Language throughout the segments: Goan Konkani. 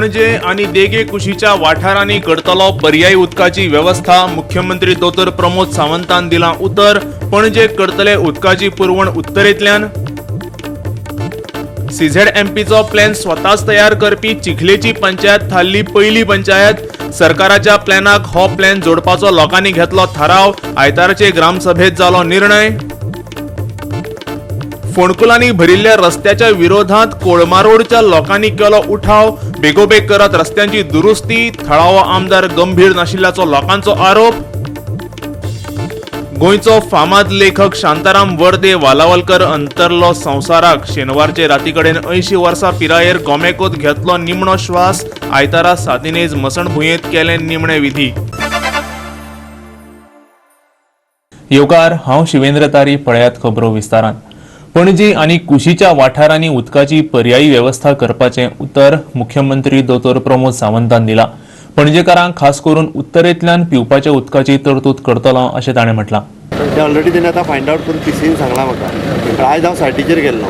पणजे आनी देगे कुशीच्या वाठारांनी करतलो पर्यायी उदकाची वेवस्था. मुख्यमंत्री दोतोर प्रमोद सावंतान दिलां उतर. पणजे करतले उदकाची पुरवण उत्तरेंतल्यान. सीझेडएमपीचो प्लॅन स्वताच तयार करपी चिखलेची पंचायत थारली पयली पंचायत. सरकाराच्या प्लॅनाक हो प्लॅन जोडपाचो लोकांनी घेतलो थाराव. आयतारचे ग्रामसभेत जालो निर्णय. फोंडकुलांनी भरिल्ल्या रस्त्याच्या विरोधात कोळमारोडच्या लोकांनी केलो उठाव. बेगोबेग करत रस्त्यांची दुरुस्ती. थळावो आमदार गंभीर नाशिल्ल्याचो लोकांचो आरोप. गोंयचो फामाद लेखक शांताराम वर्दे वालावलकर अंतरलो संवसाराक. शेनवारचे रातीकडेन 80 वर्सां पिरायेर गोमेकोत घेतलो निमणो श्वास. आयतारा सातिनेज मसणभुंयेंत केले निमणे विधी. येवकार, हांव शिवेंद्र तारी. पळयात खबरो विस्तारान. पणजी आनी कुशीच्या वाठारांनी उदकाची पर्यायी वेवस्था करपाचें उतर मुख्यमंत्री दोतोर प्रमोद सावंतान दिला. पणजेकारांक खास करून उत्तरेंतल्यान पिवपाच्या उदकाची तरतूद करतलो अशें ताणें म्हटलां. ते ऑलरेडी तेणी आतां फायंड आवट करून पीसीन सांगलां म्हाका. आयज हांव सायटीचेर गेल्लो.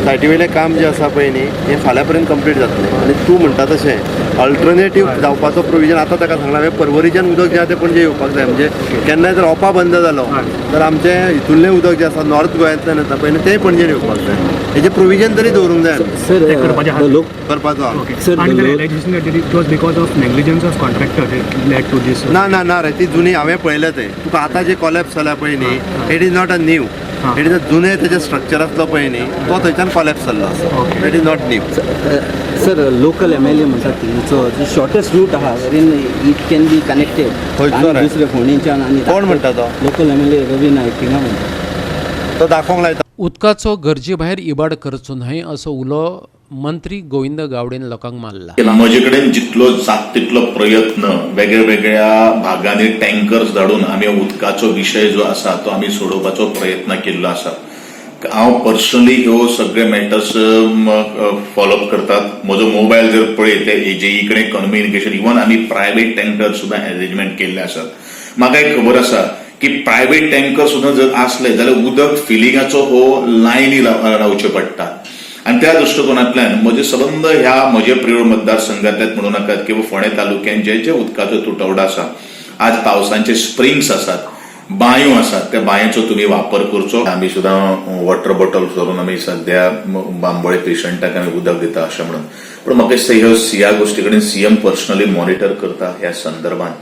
सायटी वयलें काम जें आसा पळय न्ही, हें फाल्यां पर्यंत कंप्लीट जातलें. आनी तूं म्हणटा तशें अल्टरनेटीव जावपाचो प्रोविजन आतां ताका सांगलां हांवें. परवरीच्यान उदक जें आसा तें पणजे येवपाक जाय. म्हणजे केन्नाय जर ओपा बंद जालो तर आमचें हितूंतलें उदक जें आसा, नॉर्थ गोंयांतल्यान येता पळय न्ही, तें पणजेन येवपाक जाय. हेजें प्रोविजन तरी दवरूंक जाय. Sir, ते करपाचें आहा. The लोक करपाचो आहा. Okay. Sir, and the the realization that it was because of negligence of contractor that led to this. ना ना ना रे, ती जुनी हांवें पळयलें तें. तुका आतां जे कॉलॅप्स जाल्या पळय न्ही, it is not a new. It is a जुने तेजें स्ट्रक्चर आसलो पळय न्ही, तो थंयच्यान कॉलॅप्स जाल्लो आसा. It is not new. Sir, local MLA म्हणटात थिंगचो शॉर्टेस्ट रूट आहा wherein it can be connected. खंयचो रे? दुसरे फोंडेंच्यान आनी कोण म्हणटा तो? लोकल एमएलए रवी नायक थिंगा म्हणटा. तो दाखोवंक लायता. उदकाचो गरजे भायर इबाड करचो न्हय असो उलो मंत्री गोविंद गावडेन लोकांक मारला. म्हजे कडेन जितलो जाता तितलो प्रयत्न, वेगळ्या भागांनी टँकर्स धाडून आमी उदकाचो विशय जो आसा तो आमी सोडोवपाचो प्रयत्न केल्लो आसा. हांव पर्सनली ह्यो सगळे मॅटर्स फॉलोअप करतात. म्हजो मोबायल जर पळयत ते एजेई कडेन कम्युनिकेशन. इवन आमी प्रायव्हेट टँकर सुद्दां अरेंजमेंट केल्ले आसात. म्हाका एक खबर आसा की प्रायव्हेट टँकर सुद्दां जर आसले जाल्यार उदक फिलिंगाचो हो लायनी रावच्यो पडटा. आनी त्या दृश्टिकोनांतल्यान म्हजे सबंद ह्या म्हजे प्रियोळ मतदारसंघांतल्यान म्हणू नाकात किंवा फोंडें तालुक्यान जे जे उदकाचो तुटवडा आसा, आज पावसांचे स्प्रिंग्स आसात, बांयो आसात, त्या बांयचो तुमी वापर करचो. आमी सुद्दां वॉटर बॉटल धरून आमी सध्या बांबोळे पेशंटाक आमी उदक दिता अशें म्हणून. पूण म्हाका दिसता ह्यो ह्या गोश्टी कडेन सीएम पर्सनली मॉनिटर करता ह्या संदर्भात.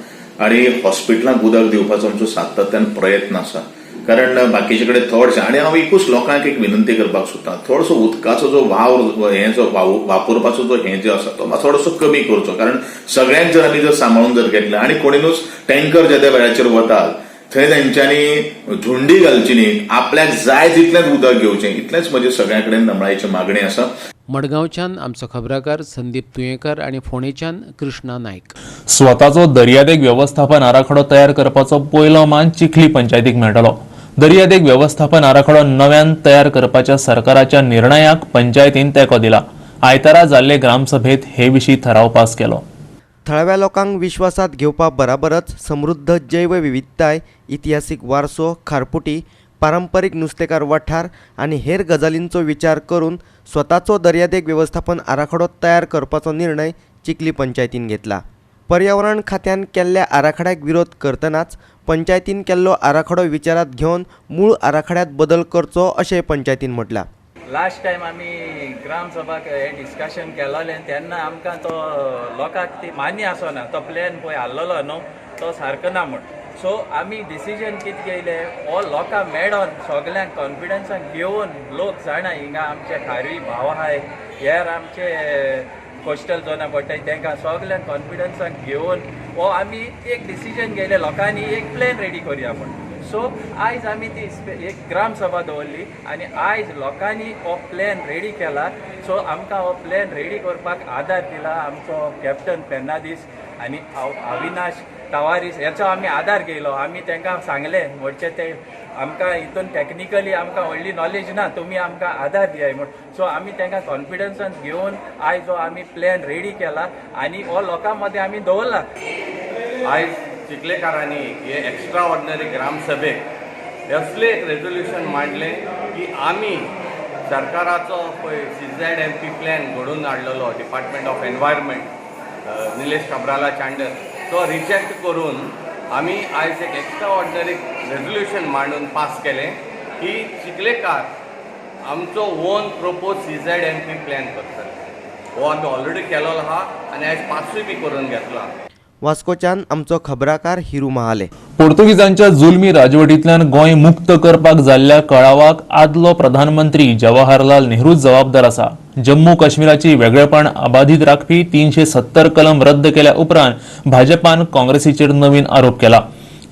आनी हॉस्पिटलांक उदक दिवपाचो आमचो सातत्यान प्रयत्न आसा, कारण बाकीचे कडेन थोडशें. आनी हांव एकूच लोकांक एक विनंती करपाक सोदता, थोडोसो उदकाचो जो वावर हे जो वापरपाचो जो हे जो आसा तो थोडोसो कमी करचो. कारण सगळ्यांक जर आमी जर सांबाळून जर घेतलें आनी कोणीनूच टँकर ज्या वेळाचेर वतात थंय तेंच्यांनी झुंडी घालची न्ही, आपल्याक जाय तितलेंच उदक घेवचें, इतलेंच म्हजें सगळ्यां कडेन नमळायेची मागणी आसा. मडगांवच्यान आमचो खबराकार संदीप तुयेंकार आनी फोंडेच्यान कृष्णा नायक. स्वताचो दर्यादेग वेवस्थापन आराखडो तयार करपाचो पयलो मान चिखली पंचायतीक मेळटलो. दर्यादेग वेवस्थापन आराखडो नव्यान तयार करपाच्या सरकाराच्या निर्णयाक पंचायतीन तेंको दिला. आयतारा जाल्ले ग्रामसभेत हे विशीं थाराव पास केलो. थळाव्या लोकांक विश्वासात घेवपा बराबरच समृद्ध जैवविविधताय, इतिहासीक वारसो, खारपुटी, पारंपरीक नुस्तेकार वाठार आनी हेर गजालींचो विचार करून स्वताचो दर्यादेग वेवस्थापन आराखडो तयार करपाचो निर्णय चिखली पंचायतीन घेतला. पर्यावरण खात्यान केल्ल्या आराखड्याक विरोध करतनाच पंचायतीन केल्लो आराखडो विचारात घेवन मूळ आराखड्यात बदल करचो अशें पंचायतीन म्हटलां. लास्ट टायम आमी ग्रामसभा हे डिस्कशन केलोलें तेन्ना आमकां तो लोकांक ती मान्य आसना, तो प्लॅन पळय आहलोलो न्हू तो सारको ना म्हूण. सो आमी डिसिजन कितें घेयलें, हो लोकांक मेळोन सगल्यांक कॉन्फिडन्सान घेवन, लोक जाणा हिंगा आमचे खारवी भाव आहाय, हेर आमचे कोस्टल झोना पडटाय, तांकां सगल्यांक कॉन्फिडन्सान घेवन हो आमी एक डिसिजन घेयलें, लोकांनी एक प्लॅन रेडी करुया म्हूण. सो आयज आमी ती एक ग्रामसभा दवरली आनी आयज लोकांनी हो प्लॅन रेडी केला. सो आमकां हो प्लॅन रेडी करपाक आदार दिला आमचो कॅप्टन फेर्नादीस आनी अविनाश तवारीस, हेचो आमी आदार घेयलो. आमी तांकां सांगलें, म्हणचे ते आमकां हितून टॅक्निकली आमकां व्हडली नॉलेज ना, तुमी आमकां आदार दियाय म्हूण. सो आमी तांकां कॉन्फिडन्सान घेवन आयज हो आमी प्लॅन रेडी केला आनी हो लोकां मदें आमी दवरला. आयज चिखलेकारांनी हे एक्स्ट्रा ऑर्डिनरी ग्रामसभेक असलें एक रेजोल्युशन मांडलें की आमी सरकाराचो पळय सीझेडएमपी प्लॅन घडोवन हाडलेलो डिपार्टमेंट ऑफ एनवायरमेंट निलेश काब्राला चांडर तो रिजेक्ट करून आमी आयज एक एक्स्ट्रा ऑर्डिनरी रेजोल्युशन मांडून पास केलें की चिखलेकार आमचो own propose CZMP plan करतले. हो आमी ऑलरेडी केलोलो आहा आनी आयज पासूय बी करून घेतला. वास्कोच्यान आमचो खबराकार हिरू महाले. पोर्तुगीजांच्या जुलमी राजवटींतल्यान गोंय मुक्त करपाक जाल्ल्या कळावाक आदलो प्रधानमंत्री जवाहरलाल नेहरू जबाबदार आसा. जम्मू काश्मीराची वेगळेपण अबाधीत राखपी 370 कलम रद्द केल्या उपरांत भाजपान काँग्रेसीचेर नवीन आरोप केला.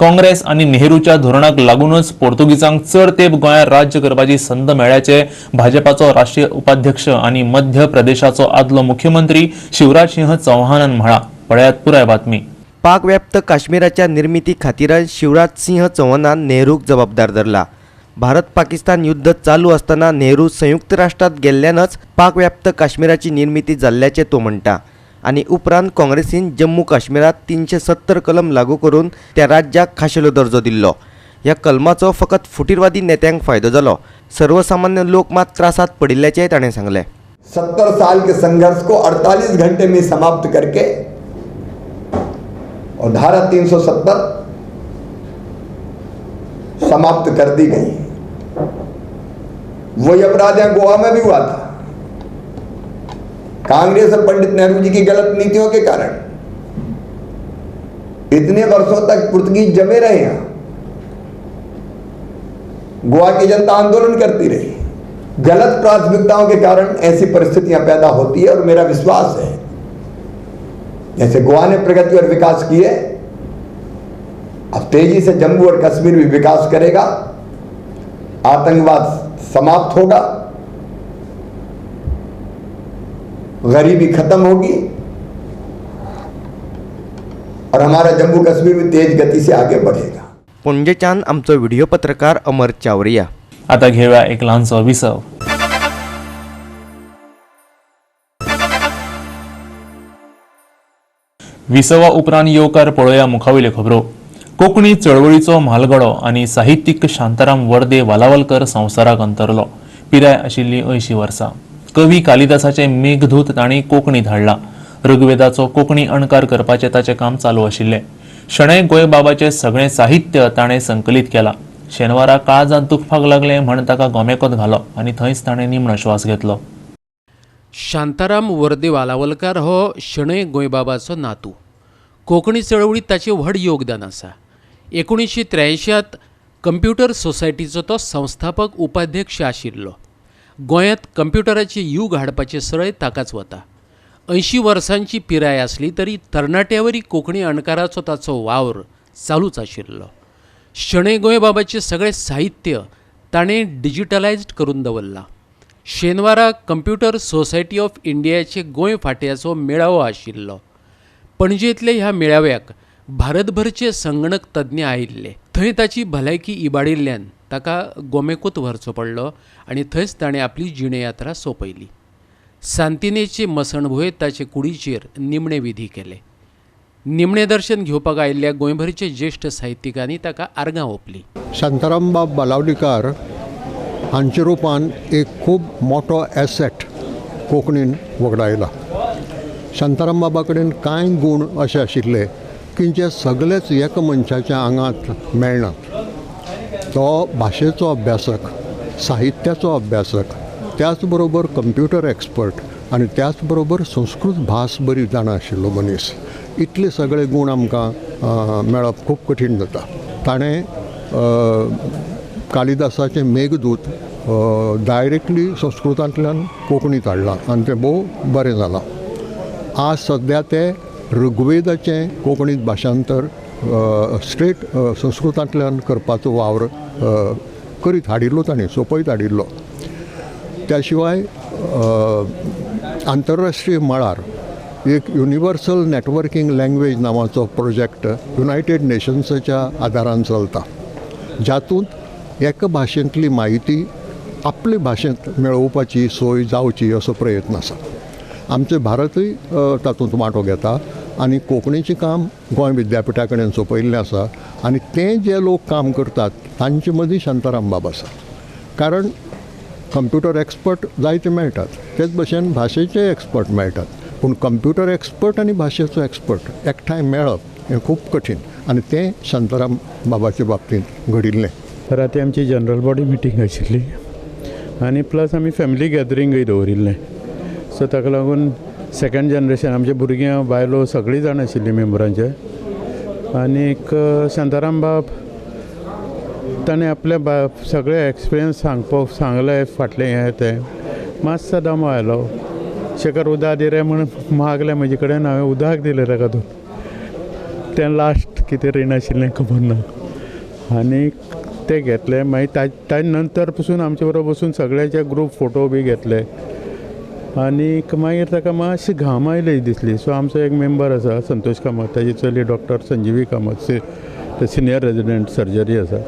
काँग्रेस आनी नेहरूच्या धोरणाक लागूनच पोर्तुगीजांक चड तेंप गोंयांत राज्य करपाची संद मेळ्ळ्याचे भाजपाचो राष्ट्रीय उपाध्यक्ष आनी मध्य प्रदेशाचो आदलो मुख्यमंत्री शिवराज सिंह चौहानान म्हळां. पळयात पुराय बातमी. पाकव्याप्त काश्मीराच्या निर्मिती खातीर शिवराज सिंह चौहानान नेहरूक जबाबदार धरला. भारत पाकिस्तान युद्ध चालू असताना नेहरू संयुक्त राष्ट्रात गेल्ल्यानच पाकव्याप्त काश्मीराची निर्मिती जाल्ल्याचें तो म्हणटा आनी उपरांत काँग्रेसीन जम्मू काश्मीरात 370 कलम लागू करून त्या राज्याक खाशेलो दर्जो दिल्लो. ह्या कलमाचो फकत फुटीरवादी नेत्यांक फायदो जालो, सर्वसामान्य लोक मात त्रासात पडिल्ल्याचेंय ताणें सांगलें. 70 साल के संघर्ष को 48 घंटे में समाप्त करके और धारा 370 समाप्त कर दी गई। वही अपराध यहां गोवा में भी हुआ था। कांग्रेस और पंडित नेहरू जी की गलत नीतियों के कारण इतने वर्षों तक पुर्तगीज जमे रहे यहां, गोवा की जनता आंदोलन करती रही। गलत प्राथमिकताओं के कारण ऐसी परिस्थितियां पैदा होती है और मेरा विश्वास है जैसे गोवा ने प्रगति और विकास किए, अब तेजी से जम्मू और कश्मीर भी विकास करेगा, आतंकवाद समाप्त होगा, गरीबी खत्म होगी और हमारा जम्मू कश्मीर भी तेज गति से आगे बढ़ेगा। पणजेच्यान आमचो व्हिडिओ पत्रकार अमर चावरिया. आता घेऊया एक ल्हानसो विसव. विसवा उपरांत येवकार पळोवया मुखावयल्यो खबरो. कोंकणी चळवळीचो म्हालगडो आनी साहित्यीक शांताराम वर्दे वालावलकर संवसाराक अंतरलो. पिराय आशिल्ली 80 वर्सां. कवी कालिदासाचें मेघदूत तांणी कोंकणीत हाडलां. ऋग्वेदाचो कोंकणी अणकार करपाचें ताचें काम चालू आशिल्लें. शणै गोंयबाबाचें सगळें साहित्य ताणें संकलीत केलां. शेनवारा काळजांत दुखपाक लागलें म्हण ताका गोमेकॉत घालो आनी थंयच ताणें निमणो श्वास घेतलो. शांताराम वर्दे वालावलकार हो शणै गोंयबाबाचो नातू. कोंकणी चळवळीत ताचें व्हड योगदान आसा. 1983 कंप्युटर सोसायटीचो तो संस्थापक उपाध्यक्ष आशिल्लो. गोंयांत कंप्युटराचें यूग हाडपाचें श्रेय ताकाच वता. 80 वर्सांची पिराय आसली तरी तरणाट्यावरी कोंकणी अणकाराचो ताचो वावर चालूच आशिल्लो. शणै गोंयबाबाचें सगळें साहित्य ताणें डिजिटलायज्ड करून दवरलां. शेनवारा कंप्युटर सोसायटी ऑफ इंडियाचे गोंय फांट्याचो मेळावो आशिल्लो. पणजेंतल्या ह्या मेळाव्याक भारतभरचे संगणक तज्ञ आयिल्ले. थंय ताची भलायकी इबाडिल्ल्यान ताका गोमेकूत व्हरचो पडलो आनी थंयच ताणें आपली जिणेयात्रा सोंपयली. सांतिनेचे मसणभुंयेंत ताचे कुडीचेर निमणे विधी केले. निमणें दर्शन घेवपाक आयिल्ल्या गोंयभरचे ज्येश्ठ साहित्यिकांनी ताका आर्गां ओंपली. शांतारामबाब बालावलीकार हांच्या रुपान एक खूब मोठो एसेट कोंकणीन वगडायला. शांताराम बाबा कडेन कांय गूण अशे आशिल्ले की जे सगळेच एका मनशाच्या आंगांत मेळनात. तो भाशेचो अभ्यासक, साहित्याचो अभ्यासक, त्याच बरोबर कंप्युटर एक्सपर्ट आनी त्याच बरोबर संस्कृत भास बरी जाणा आशिल्लो मनीस. इतले सगळे गूण आमकां मेळप खूब कठीण जाता. ताणें कालिदासाचें मेघदूत डायरेक्टली संस्कृतांतल्यान कोंकणींत हाडलां आनी तें भोव बरें जालां. आज सद्या ते ऋग्वेदाचें कोंकणींत भाशांतर स्ट्रेट संस्कृतांतल्यान करपाचो वावर करीत हाडिल्लो, ताणें सोंपयत हाडिल्लो. त्या शिवाय आंतरराष्ट्रीय मळार एक युनिवर्सल नॅटवर्कींग लँग्वेज नांवाचो प्रोजेक्ट युनायटेड नेशन्साच्या आदारान चलता, जातूंत एका भाशेंतली म्हायती आपले भाशेंत मेळोवपाची सोय जावची असो प्रयत्न आसा. आमचें भारतूय तातूंत वांटो घेता आनी कोंकणीचें काम गोंय विद्यापिठा कडेन सोंपयिल्लें आसा आनी तें जे लोक काम करतात तांचे मदीं शांताराम बाब आसा. कारण कंप्युटर एक्सपर्ट जायते मेळटात, तेच भशेन भाशेचे एक्सपर्ट मेळटात, पूण कंप्युटर एक्सपर्ट आनी भाशेचो एक्सपर्ट एकठांय मेळप हें खूब कठीण आनी तें शांताराम बाबाच्या बाबतींत घडिल्लें. राती आमची जनरल बॉडी मिटींग आशिल्ली आनी प्लस आमी फॅमिली गॅदरिंगूय दवरिल्लें. सो ताका लागून सेकंड जनरेशन आमचे भुरग्यां बायलो सगळीं जाण आशिल्लीं मेंबरांचे. आनीक शांताराम बाब ताणें आपल्या सगळे एक्सपिरियन्स सांगपाक सांगले फाटलें हें तें. मातसो दमो आयलो, शेखर उदक दी रे म्हूण मागलें म्हजे कडेन, हांवें उदक दिलें ताका. दोन तें लास्ट कितें रीण आशिल्लें खबर ना. आनी ते घेतले मागीर ताजे नंतर पसून आमचे बरोबर बसून सगळ्यांचे ग्रूप फोटो बी घेतले. आनीक मागीर ताका मातशी घाम आयली दिसली. सो आमचो एक मेंबर आसा संतोष कामत, ताजी चली डॉक्टर संजीवी कामत ते सिनियर रेजिडेंट सर्जरी आसा,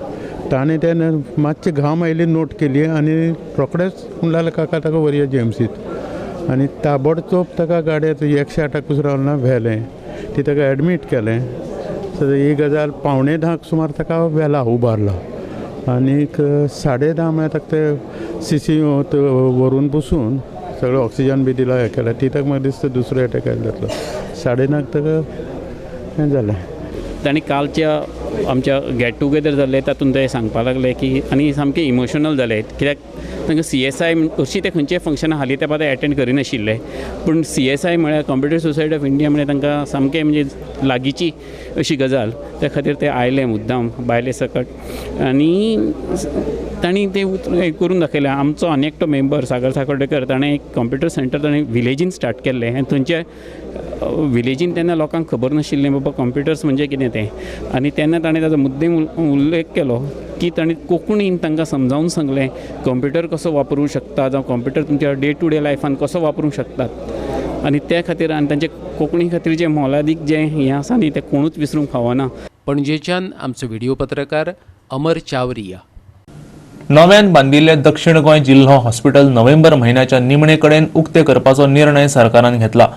ताणें ते मातशी घाम आयली नोट केली आनी रोखडेच म्हणलें काका ताका व्हरया जीएमसीत. आनी ताबडतोब ताका गाडयेंत 108 पसून रावना व्हेलें, ती ताका एडमीट केलें. सो ही गजाल 9:45 सुमार ताका व्हेला उबारला आनीक 10:30 म्हळ्यार ताका ते सीसीयूंत व्हरून बसून सगळें ऑक्सिजन बी दिला हें केलें. ती ताका म्हाका दिसता दुसरो एटॅक आयलो जातलो. 9:30 ताका हें जालें. तांणी कालच्या आमच्या गेट टुगेदर जाल्लें तातूंत ते सांगपाक लागले की आनी सामकें इमोशनल जाले, कित्याक तांकां सीएसआय अशी ते खंयचेय फंक्शनां हालीं तेंपार एटेंड करिनाशिल्ले, पूण सीएसआय म्हळ्यार कंप्युटर सोसायटी ऑफ इंडिया म्हळ्यार तांकां सामकें म्हणजे लागींची अशी गजाल, त्या खातीर ते आयले मुद्दाम बायले सकट आनी तांणी तें हें करून दाखयलें. आमचो आनी एकटो मेंबर सागर साकोर्डेकर ताणें एक कंप्युटर सेंटर ताणें विलेजीन स्टार्ट केल्लें आनी थंयचे विलेजीन तेन्ना लोकांक खबर नाशिल्लें बाबा कंप्युटर्स म्हणजे कितें तें, आनी तेन्ना ताणें ताजो मुद्दे उल्लेख केलो की ताणें कोंकणीन तांकां समजावन सांगलें कंप्युटर कसो वापरूंक शकता जावं कंप्युटर तुमच्या डे टू डे लायफान कसो वापरूंक शकतात, आनी त्या खातीर आनी तांचे कोंकणी खातीर जें मोलादीक जें हें आसा न्ही तें कोणूच विसरूंक फावना. पणजेच्यान आमचो व्हिडिओ पत्रकार अमर चावरिया. नव्यान बांदिल्ले दक्षिण गोंय जिल्हो हॉस्पिटल नोव्हेंबर म्हयन्याच्या निमणे कडेन उक्ते करपाचो निर्णय सरकारान घेतला.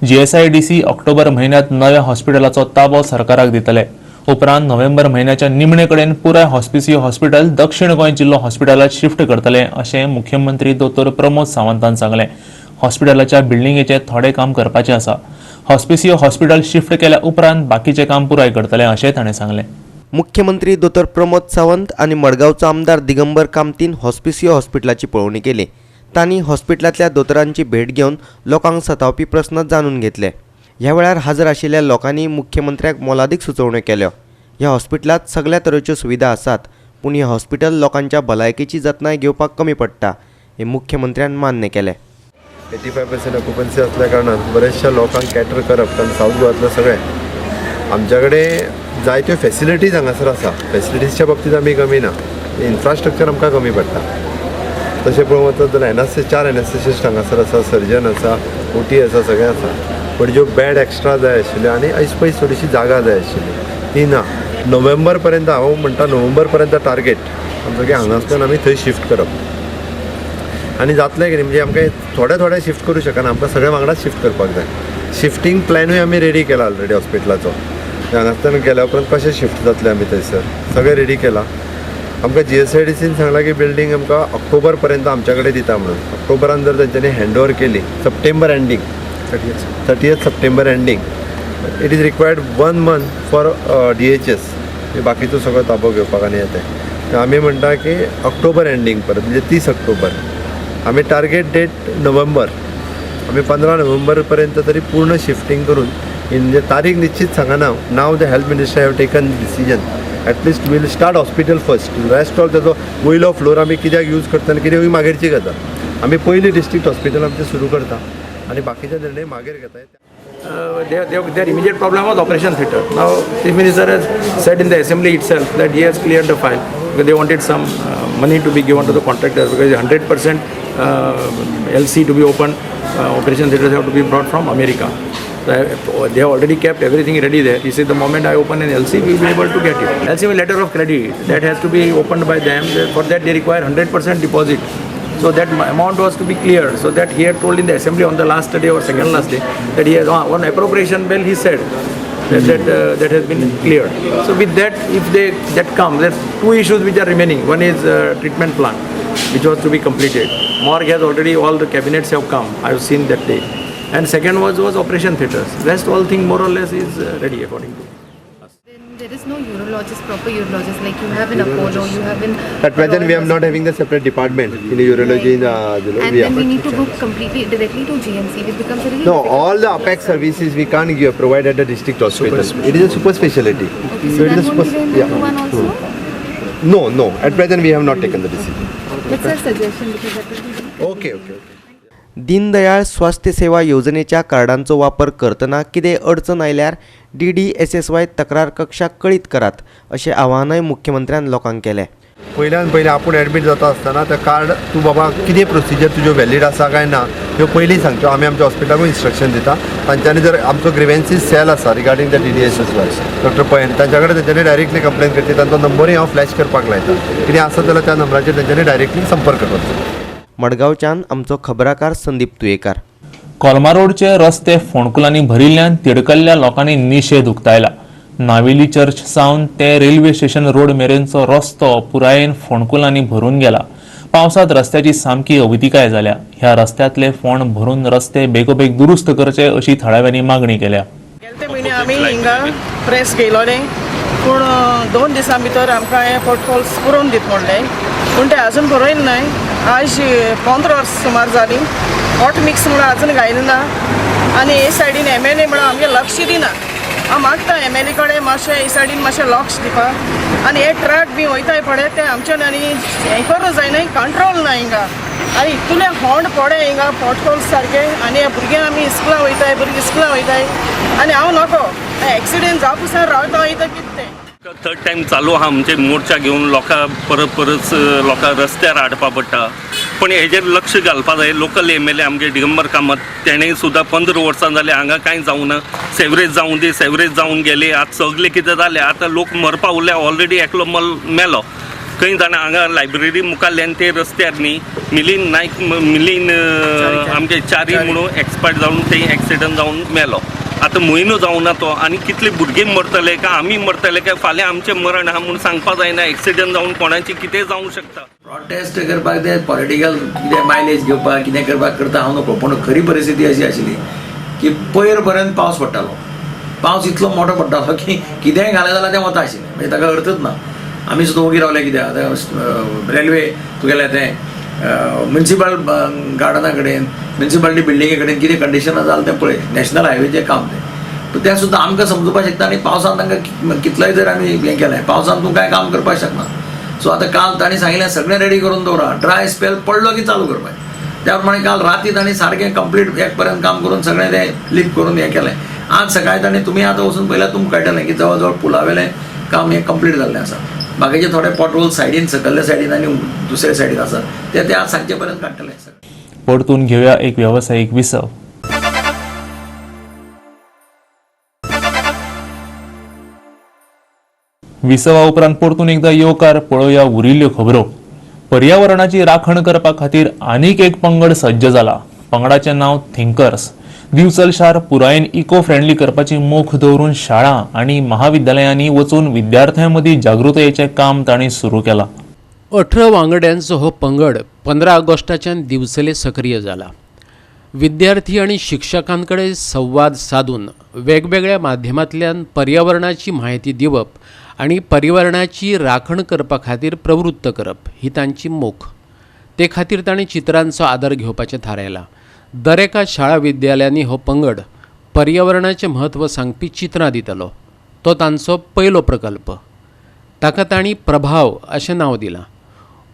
जीएसआयडीसी ऑक्टोबर म्हयन्यांत नव्या हॉस्पिटलाचो ताबो सरकाराक दितले. उपरांत नोव्हेंबर म्हयन्याच्या निमणे कडेन पुराय हॉस्पिसियो हॉस्पिटल दक्षिण गोंय जिल्हो हॉस्पिटलात शिफ्ट करतले अशें मुख्यमंत्री दोतोर प्रमोद सावंतान सांगलें. हॉस्पिटलाच्या बिल्डिंगेचें थोडें काम करपाचें आसा. हॉस्पिसियो हॉस्पिटल शिफ्ट केल्या उपरांत बाकीचें काम पुराय करतले अशें ताणें सांगलें. मुख्यमंत्री दोतोर प्रमोद सावंत आनी मडगांवचो आमदार दिगंबर कामतीन हॉस्पिसियो हॉस्पिटलाची पळोवणी केली. तांणी हॉस्पिटलांतल्या दोतोरांची भेट घेवन लोकांक सतावपी प्रस्न जाणून घेतले. ह्या वेळार हजर आशिल्ल्या लोकांनी मुख्यमंत्र्याक मोलादीक सुचोवण्यो केल्यो. ह्या हॉस्पिटलांत सगळ्या तरेच्यो सुविधा आसात, पूण हें हॉस्पिटल लोकांच्या भलायकेची जतनाय घेवपाक कमी पडटा हें मुख्यमंत्र्यान मान्य केलें. 85% ऑक्युपन्सी असल्या कारणान बऱ्याचशा लोकांक कॅटर करप, कारण सावथ गोवांतले सगळे आमच्या कडेन जायत्यो फॅसिलिटीज हांगासर आसा. फॅसिलिटीजच्या बाबतींत आमी कमी ना, इन्फ्रास्ट्रक्चर आमकां कमी पडटा. तशें पळोवंक वचत जाल्यार एनएसएस 4 एनएसएसिस्ट हांगासर आसा, सर्जन आसा, ओटी आसा, सगळें आसा. बट ज्यो बेड एक्स्ट्रा जाय आशिल्ल्यो आनी ऐस पयस थोडीशी जागा जाय आशिल्ली ती ना. नोव्हेंबर पर्यंत हांव म्हणटा नोव्हेंबर पर्यंत टार्गेट आमचो की हांगासल्यान आमी थंय शिफ्ट करप आनी जातलें कितें म्हणजे आमकां थोडे थोडे शिफ्ट करूं शकना, आमकां सगळें वांगडाच शिफ्ट करपाक जाय. शिफ्टींग प्लॅनूय आमी रेडी केला ऑलरेडी हॉस्पिटलाचो. हांगासल्यान गेल्या उपरांत कशें शिफ्ट जातलें आमी थंयसर सगळें रेडी केलां. आमकां जीएसआयडीसीन सांगलां की बिल्डींग आमकां ऑक्टोबर पर्यंत आमच्या कडेन दिता म्हणून. ऑक्टोबरान जर तेंच्यांनी हँड ओवर केली September ending, 30th September ending, it is required 1 month for DHS बाकीचो सगळो ताबो घेवपाक आनी येते. आमी म्हणटा की ऑक्टोबर एंडींग परत म्हणजे 30 ऑक्टोबर आमी टार्गेट डेट नोव्हेंबर, आमी 15 नोव्हेंबर पर्यंत तरी पूर्ण शिफ्टींग करून म्हणजे तारीख निश्चित सांगना. Now the health minister have taken decision at least we'll start hospital first, rest all तेजो वयलो फ्लोर आमी कित्याक यूज करता आनी कितें मागीरची गजाल. आमी पयलीं डिस्ट्रिक्ट हॉस्पिटल आमचें सुरू करता आनी बाकीचे निर्णय मागीर घेता. Their immediate problem was operation theatre. Now Chief Minister has said in the assembly itself that he has cleared the file because they wanted some money to be given to the contractors because 100% LC to be opened, operation theatres have to be brought from America. So they have already kept everything ready there. He said the moment I open an LC, we will be able to get it. LC means letter of credit that has to be opened by them. For that they require 100% deposit. So that amount was to be cleared. So that he had told in the assembly on the last day or second last day that he has one appropriation bill. He said that has been cleared. So with that, if they that come, there's 2 issues which are remaining. One is treatment plant, which was to be completed. Morgue has already, all the cabinets have come. I have seen that day. And second was operation theatres. Rest all thing more or less is ready according to. There is no urologist, proper urologist like you have in Apollo, you have in. At present, we are not having the separate department in urology. In And then we need to book completely directly to GMC, which becomes a really. No, all the apex services we can't give, provide at the district hospital. It is a super specialty. Okay, so it that is a won't be there in the yeah. one also? No. At present, we have not taken the decision. That's our suggestion because that will be. Okay. Deendayal स्वास्थ्य सेवा योजनेच्या कार्डांचो वापर करतना कितें अडचण आयल्यार DDSSY तक्रार कक्षाक कळीत करात अशें आवाहनय मुख्यमंत्र्यान लोकांक केलें. पयल्यान पयलीं आपूण एडमीट जाता आसतना तें कार्ड तूं बाबा कितें प्रोसिजर तुज्यो व्हॅलीड आसा काय ना ह्यो पयलीं सांगच्यो. आमी आमच्या हॉस्पिटलाकूय इन्स्ट्रक्शन दिता. तांच्यांनी जर आमचो ग्रिवेन्सीस सेल आसा regarding the DDSSY doctor Pai तांच्या कडेन तेंच्यांनी डायरेक्टली कंप्लेन करची. तांचो नंबरूय हांव फ्लॅश करपाक लायता. कितें आसा जाल्यार त्या नंबराचेर तेंच्यांनी डायरेक्टली संपर्क करचो. मडगांवच्यान आमचो खबराकार संदीप तुयेकार. कोलमा रोडचे रस्ते फोंडकुलांनी भरिल्ल्यान तिडकल्ल्या लोकांनी निशेध उक्तायला. नावेली चर्च सावन ते रेल्वे स्टेशन रोड मेरेनचो रस्तो पुरायेन फोंडकुलांनी भरून गेला. पावसांत रस्त्याची सामकी अवतिकाय जाल्या. ह्या रस्त्यांतले फोंड भरून रस्ते बेगोबेग दुरुस्त करचे अशी थळाव्यांनी मागणी केल्या. गेले म्हयने आमी हिंगा प्रेस घेयलोले पूण 2 दिसां भितर आमकां हे पोटफोल्स पुरोवन दित म्हणलें पूण ते अजून पुरयले नाय. आज 15 वर्स सुमार जालीं हॉट मिक्स म्हणून अजून घायले ना आनी हे सायडीन MLA म्हणून आमगें लक्ष दिना. हांव मागता MLA कडेन मातशें हे सायडीन मातशें लक्ष दिवपाक आनी हे ट्रक बी वयताय पळय ते आमच्यान आनी हें करूं जायना, कंट्रोल ना हिंगा आनी इतले होंड पडे हिंगा पोटहोल्स सारके आनी हे भुरगे आमी इस्कुलां वयताय, भुरगीं इस्कुलां वयताय आनी हांव नको एक्सिडेंट जावपा सुद्दां रावता वयता कितें तें. थर्ड टायम चालू आहा आमचे मोर्चा घेवन लोकां परत परत लोकां रस्त्यार हाडपा पडटा पण हेजेर लक्ष घालपा जाय. लोकल MLA आमगे दिगंबर कामत तेणें सुद्दां 15 वर्सां जालीं हांगा कांय जावना. सेवरेज जावं दी, सेवरेज जावन गेली. आतां सगळें कितें जालें, आतां लोक मरपा उरल्या. ऑलरेडी एकलो मेलो खंय जाणा हांगा लायब्ररी मुखाल्ल्यान ते रस्त्यार न्ही मिलीन नायक, मिलीन आमगे चारी म्हणून एक्सपायर्ड जावन ते एक्सिडंट जावन मेलो. आतां म्हयनो जावना तो आनी कितले भुरगे मरतले काय आमी मरतले काय फाल्यां आमचें मरण आहा म्हूण सांगपा जायना. एक्सिडंट जावन कोणाचें कितें जावंक शकता. प्रोटेस्ट करपाक ते पॉलिटिकल कितें मायलेज घेवपाक कितें करपाक करता हांव नको, पूण खरी परिस्थिती अशी आशिल्ली की पयर पर्यंत पावस पडटालो. पावस इतलो मोठो पडटालो की कितेंय घालें जाल्यार तें वता आशिल्लें, म्हणजे ताका अर्थच ना. आमी सुद्दां ओगी रावले कित्याक आतां रेल्वे तुगेलें तें म्युनिसिपल गार्डना कडेन, म्युनिसिपालिटी बिल्डिंगे कडेन कितें कंडिशन जालें तें पळय. नॅशनल हायवेचें काम तें, पूण तें सुद्दां आमकां समजुपाक शकता. आनी पावसान तांकां कितलोय जर आमी हें केलें पावसान तूं कांय काम करपाक शकना. सो आतां काल तांणी सांगिल्लें सगळें रेडी करून दवरा, ड्राय स्पेल पडलो की चालू करपाक. त्या प्रमाणे काल राती तांणी सारकें कंप्लीट एक पर्यंत काम करून सगळें तें लिफ्ट करून हें केलें. आज सकाळीं तांणी तुमी आतां वचून पळयल्यार तुमकां कळटलें की जवळ जवळ पुलावेलें काम हें कंप्लीट जाल्लें आसा. बाकीचे थोडे पोटहोल सायडीन सकयल्ल्या सायडीन आनी दुसऱ्या सायडीन आसा ते ते आज सांजचे पर्यंत काडटले. परतून घेवया एक वेवसायीक विसव. विसवा उपरांत परतून एकदा येवकार. पळोवया उरिल्ल्यो खबरो. पर्यावरणाची राखण करपा खातीर आनीक एक पंगड सज्ज जाला. पंगडाचें नांव थिंकर्स. दिवचल शार पुरायेन इको फ्रेंडली करपाची मोख दवरून शाळा आनी महाविद्यालयांनी वचून विद्यार्थ्यां मदीं जागृतायेचें काम तांणी सुरू केलां. 18 वांगड्यांचो हो पंगड 15 ऑगस्टाच्यान दिवचले सक्रीय जाला. विद्यार्थी आनी शिक्षकां कडेन संवाद सादून वेगवेगळ्या माध्यमांतल्यान पर्यावरणाची म्हायती दिवप आनी पर्यावरणाची राखण करपा खातीर प्रवृत्त करप ही तांची मोख. ते खातीर तांणी चित्रांचो आदार घेवपाचें थारायलां. दरेका शाळा विद्यालयांनी हो पंगड पर्यावरणाचें म्हत्व सांगपी चित्रां दितलो. तो तांचो पयलो प्रकल्प. ताका तांणी प्रभाव अशें नांव दिलां.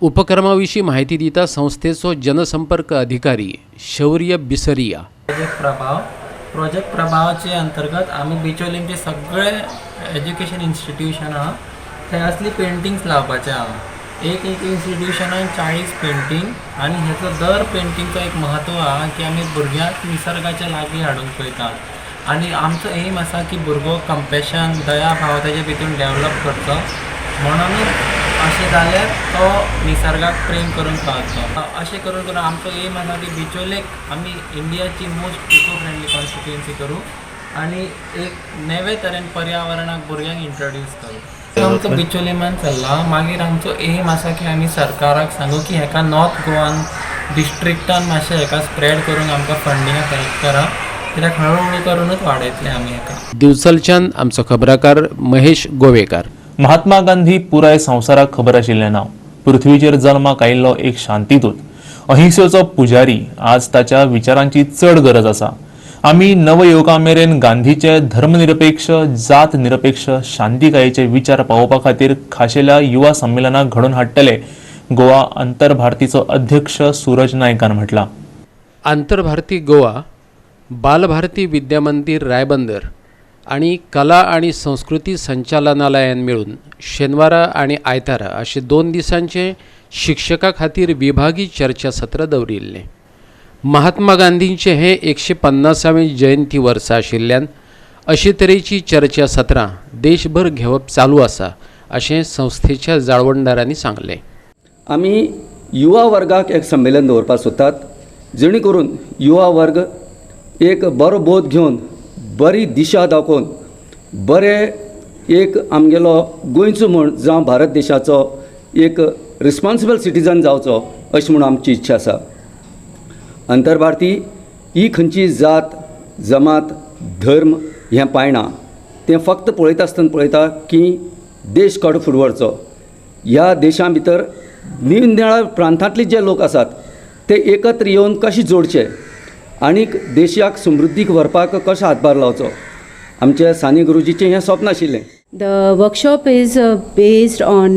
उपक्रमा विशीं म्हायती दिता संस्थेचो जनसंपर्क अधिकारी शौर्य बिसरिया. प्रोजेक्ट प्रभाव, प्रोजेक्ट प्रभावाचे अंतर्गत आमी बिचोलीमचे सगळे एज्युकेशन इन्स्टिट्यूशन आहा थंय असली पेंटिंग्स लावपाचे आहा. एक एक इन्स्टिट्यूशनान 40 पेंटींग आनी हेचो दर पेंटिंगचो एक महत्व आहा की आमी भुरग्यांक निसर्गाच्या लागीं हाडूंक पळयतात आनी आमचो एम आसा की भुरगो कंपेशन, दया भाव तेजे भितून डेवलप करचो म्हणूनच अशें जाल्यार तो निसर्गाक प्रेम करूंक पावतलो. अशें करून करून आमचो एम आसा की बिचोलेक आमी इंडियाची मोस्ट इको फ्रेंडली कॉन्स्टिट्युएन्सी करूं आनी एक नवे तरेन पर्यावरणाक भुरग्यांक इंट्रोड्यूस करूं. आमचो बिचोलीमान चल्ला. मागीर आमचो एम आसा की आमी सरकाराक सांगू की हेका नॉर्थ गोवान डिस्ट्रिक्टान मातशें हेका स्प्रेड करूंक आमकां फंडिंगाक हेल्प करा. कित्याक हळूहळू करूनच वाडयतले आमी हेका. दिवचलच्यान आमचो खबराकार महेश गोवेकार. महात्मा गांधी पुराय संवसाराक खबर आशिल्लें नांव. पृथ्वीचेर जल्माक आयिल्लो एक शांतीदूत, अहिंसेचो पुजारी. आज ताच्या विचारांची चड गरज आसा. आमी नवयुवकां मेरेन गांधीचे धर्मनिरपेक्ष, जात निरपेक्ष, शांतिकायेचे विचार पावोवपा खातीर खाशेल्या युवा संमेलनाक घडोवन हाडटले, गोवा आंतरभारतीचो अध्यक्ष सूरज नायकान म्हटलां. आंतरभारती गोवा, बालभारती विद्या मंदिर रायबंदर आनी कला आनी संस्कृती संचालनालयान मेळून शेनवारा आनी आयतारा अशे 2 दिसांचे शिक्षकां खातीर विभागी चर्चा सत्र दवरिल्लें. महात्मा गांधींचे हे 150वें जयंती वर्सा आशिल्ल्यान अशे तरेची चर्चा सत्रां देशभर घेवप चालू आसा अशें संस्थेच्या जाळवणदारांनी सांगलें. आमी युवा वर्गाक एक संमेलन दवरपाक सोदतात, जेणे करून युवा वर्ग एक बरो बोध घेवन, बरी दिशा दाखोवन, बरें एक आमगेलो गोंयचो म्हूण जावं भारत देशाचो एक रिस्पोन्सिबल सिटीजन जावचो अशें म्हूण आमची इच्छा आसा. अंतरभारती ही खंयची जात, जमात, धर्म हें पायना, तें फक्त पळयता आसतना पळयता की देश कडो फुडें व्हरचो. ह्या देशां भितर निरनिळ्या प्रांतांतले जे लोक आसात ते एकत्र येवन कशे जोडचे आनीक देशाक समृद्धीक व्हरपाक कसो हातभार लावचो, आमच्या साने गुरुजीचें हें स्वप्न आशिल्लें. The workshop is based on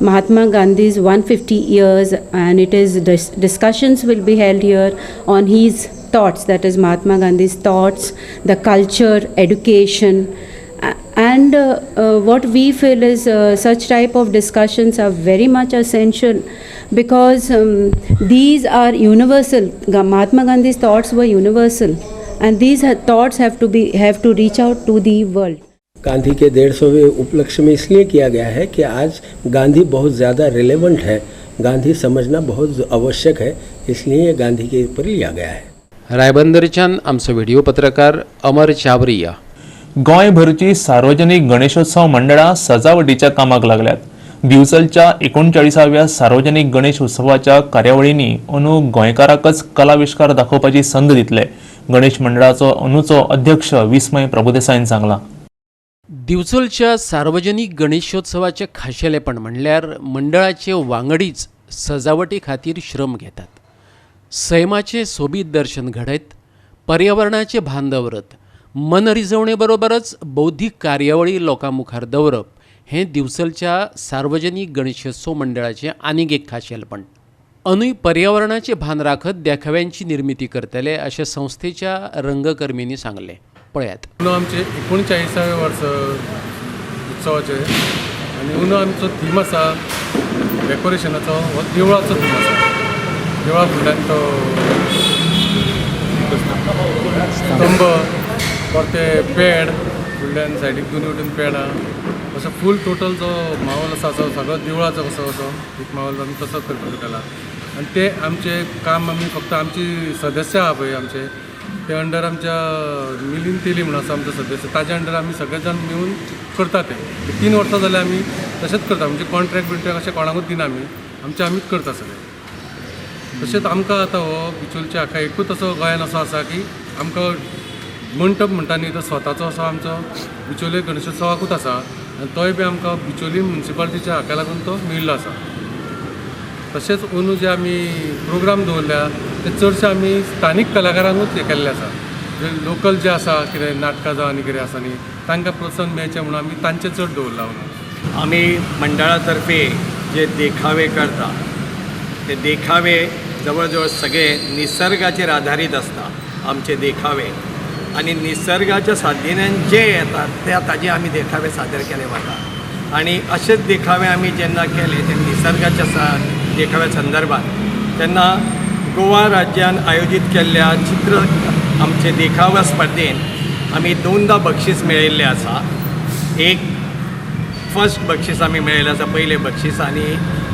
Mahatma Gandhi's 150 years, and it is discussions will be held here on his thoughts, that is Mahatma Gandhi's thoughts, the culture, education, and what we feel is such type of discussions are very much essential because these are universal. Mahatma Gandhi's thoughts were universal, and these thoughts have to reach out to the world. Gandhi के 150वें उपलक्ष्य में इसलिए किया गया है कि आज गांधी बहुत ज़्यादा रिलेवेंट है, गांधी समझना बहुत आवश्यक है, इसलिए गांधी के ऊपर लिया गया है. रायबंदरच्यान आमचो व्हिडिओ पत्रकार अमर चावरिया. गोंयभरची सार्वजनिक गणेशोत्सव मंडळां सजावटीच्या कामाक लागल्यात. दिवचलच्या 39व्या सार्वजनिक गणेश उत्सवाच्या कार्यावळींनी अंदू गोंयकाराकच कलाविष्कार दाखोवपाची संद दितले, गणेश मंडळाचो अंदूचो अध्यक्ष विस्मय प्रभुदेसाईन सांगलां. दिवचलच्या सार्वजनिक गणेशोत्सवाचें खाशेलेपण म्हणल्यार मंडळाचे वांगडीच सजावटी खातीर श्रम घेतात. सैमाचें सोबीत दर्शन घडयत, पर्यावरणाचें भान दवरत, मनरिजवणे बरोबरच बौद्धीक कार्यावळी लोकां मुखार दवरप हें दिवचलच्या सार्वजनिक गणेशोत्सव मंडळाचें आनीक एक खाशेलपण. अंदूय पर्यावरणाचें भान राखत देखाव्यांची निर्मिती करतले अशें संस्थेच्या रंगकर्मींनी सांगलें. पळयात. आमचे 39वें वर्स उत्सवाचें आनी अंदू आमचो थीम आसा डेकोरेशनाचो, हो देवळाचो थीम आसा. देवळा फुडल्यान तो स्तंभ, परते पेड फुडल्यान सायडीक दोनी वटेन पेडां, असो फूल टोटल जो माहोल आसा असो सगळो देवळाचो कसो असो एक माहोल आमी तसो करपाक केला. आनी ते आमचें काम आमी फक्त आमची सदस्य आहा पळय आमचे ते अंडर आमच्या मिलिंद तेली म्हणून आसा आमचो सदस्य, ताच्या अंडर आमी सगळे जाण मेळून करता. ते 3 वर्सां जाले आमी तशेंच करता, म्हणजे कॉन्ट्रॅक्ट बिंट्रॅक्ट अशें कोणाकूच दिना आमी, आमचें आमीच करता सगळें. तशेंच आमकां आतां हो बिचोलच्या हाका एकूच असो गोंयान असो आसा की आमकां मंटप म्हणटा न्ही तो स्वताचो असो आमचो बिचोले गणेशोत्सवाकूच आसा आनी तोय बी आमकां बिचोली मुन्सिपालिटीच्या हाका लागून तो मेळिल्लो आसा. तशेंच अंदू जे आमी प्रोग्राम दवरल्या ते चडशे आमी स्थानीक कलाकारांकूच हे केल्ले आसा, जे लोकल जे आसा कितें नाटकां जावं आनी कितें आसा न्ही तांकां प्रोत्साहन मेळचें म्हणून आमी तांचें चड दवरलां. आमी मंडळा तर्फे जे देखावे करता ते देखावे जवळ जवळ सगळे निसर्गाचेर आधारीत आसता आमचे देखावे, आनी निसर्गाच्या साधीनान जे येतात ते ताजे आमी देखावे सादर केले वता. आनी अशेच देखावे आमी जेन्ना केले ते निसर्गाच्या देखाव्या संदर्भात तेन्ना गोवा राज्यान आयोजीत केल्ल्या चित्र आमचे देखाव्या स्पर्धेन आमी 2दा बक्षीस मेळयल्लें आसा. एक फर्स्ट बक्षीस आमी मेळयलें आसा, पयलें बक्षीस, आनी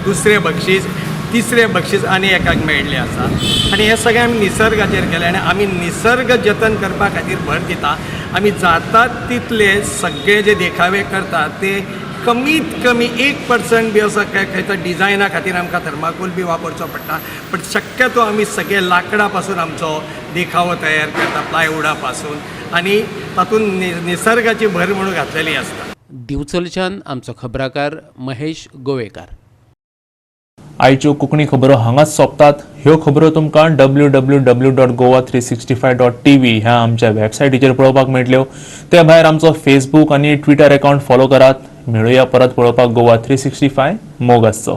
दुसरें बक्षीस, तिसरें बक्षीस आनी एकाक मेळिल्लें आसा. आनी हें सगळें आमी निसर्गाचेर केलें आनी आमी निसर्ग जतन करपा खातीर भर दिता. आमी जातात तितले सगळे जे देखावे करतात ते कमीत कमी 1% बी असो खंयचो डिजायना खातीर आमकां थर्माकोल बी वापरचो पडटा, पण शक्यतो आमी सगळे लांकडा पासून आमचो देखावो तयार करता प्लायवुडा पासून आनी तातूंत निसर्गाची भर म्हणून घातलेली आसता. दिवचलच्यान आमचो खबराकार महेश गोवेकार. आयच्यो कोंकणी खबरो हांगाच सोंपतात. ह्यो खबरो तुमकां www.goa365.tv ह्या आमच्या वेबसायटीचेर पळोवपाक मेळटल्यो. ते भायर आमचो फेसबूक आनी ट्विटर अकाउंट फॉलो करात. मेळुया परत पळोवपाक गोवा 365. मोग आसचो.